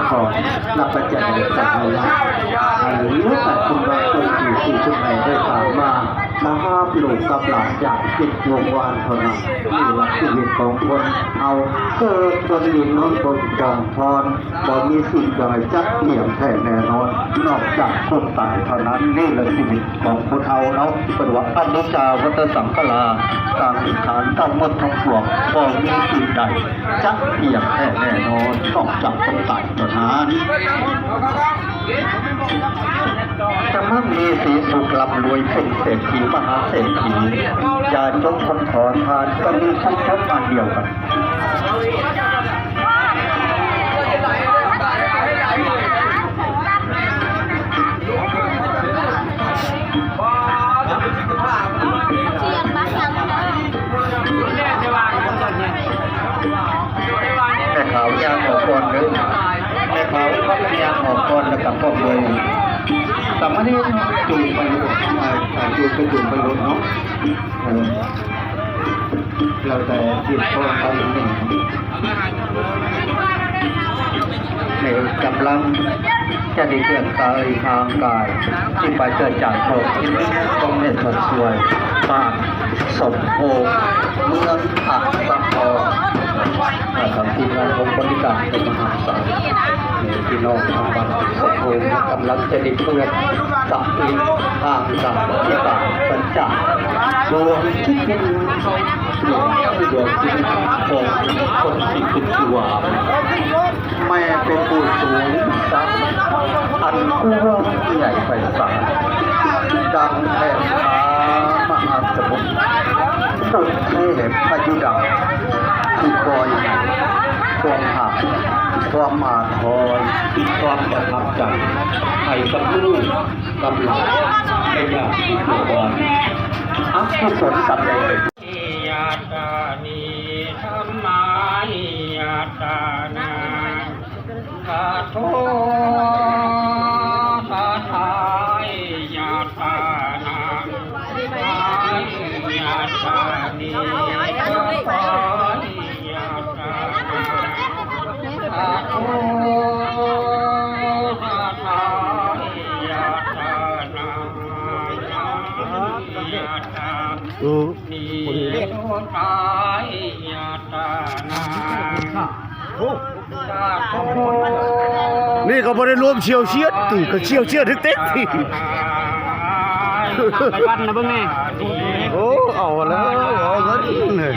ຂໍນຳປັດໄຈສາທາລະນະ ອັນນີ້ແມ່ນເພິ່ນວ່າເພິ່ນຊິຊື້ເພິ່ນໃຫ້ໄດ້ຕາມມາ ມາຫາບລູກກັບຫຼານຢ່າງຈິດວົງວານເທົ່ານັ້ນ. ນີ້ລະຊີວິດຂອງຄົນເຮົາ ເກີດບົນດິນນອນບົນກອງທອນ ບໍ່ມີສິ່ງໃດຈັກທ່ຽງແທ້ແນ່ນອນ ນອກຈາກຄົນຕາຍເທົ່ານັ້ນ. ນີ້ລະຊີວິດຂອງຄົນເຮົາເນາະ ເພິ່ນວ່າ ອະນິດຈາວັດຕະສັງຂາລາ ສັງຂານທັງໝົດທັງປວງ ບໍ່ມີສິ່ງໃດ ຈັກທ່ຽງແທ້ແນ່ນອນ ນອກຈາກຄົນຕາຍເທົ່ານັ້ນ. ຈະໝັ່ງມີສີສຸກ ລ່ຳລວຍເປັນເສດຖີມະຫາເສດຖີ ຢ່າຈົນຄົນຂໍທານ ກໍມີຄວາມພົບອັນດຽວກັນ. ແມ່ຂາວຍ່າງອອກກ່ອນເດີ ແມ່ຂາວເຂົາຍ່າງອອກກ່ອນ ແລ້ວກໍພວກໂດຍສາມະເນນຈູງໄປໂລດ ອ່າ ຈູງໄປ ຈູງໄປໂລດເນາະ ເອີ ແລ້ວແຕ່ຈິດຂອງເຂົາເອງ. ໃນກຳລັງຈະໄດ້ເຄື່ອນໄຫວຮ່າງກາຍທີ່ປາສະຈາກໂລກ ຂອງແມ່ສົດສວຍ ບ້ານສົມໂພງ ເມືອງທ່າສະເພາະ ທາງທີມງານຂອງບໍລິການເປັນມະຫາສານ ພີ່ນ້ອງທາງບ້ານສົມໂພງ ກຳລັງຈະໄດ້ເຄື່ອນໄຫວຮ່າງກາຍທີ່ປາສະຈາກໂລກ ດວງທີ່ເປັນ ດວງທີ່ເປັນຂອງຄົນທີ່ຂຶ້ນຊື່ວ່າ ແມ່ເປັນຜູ້ສູງສັກ ອັນກວ້າງໃຫຍ່ໄພສານ ດັ່ງແຜ່ນຟ້າມະຫາສະໝຸດ ບຸບເພພະຍູດາ ທີ່ຄອຍໃຫ້ຄວາມຮັກ ຄວາມອາທອນ ຄວາມປະທັບໃຈ ໃຫ້ກັບລູກກັບຫຼານ ໃນຍາມທີ່ເກີດວ່າອະກຸສົນກຳໃດ ເອີ ນີ້ກໍບໍ່ໄດ້ລວມຊ່ຽວຊຽດຕິ ກໍຊ່ຽວຊຽດເຕັກໆ ໄປວັນນະເບິ່ງແນ່. ໂອ້ ເອົາແລ້ວ ເອົາເງິນ.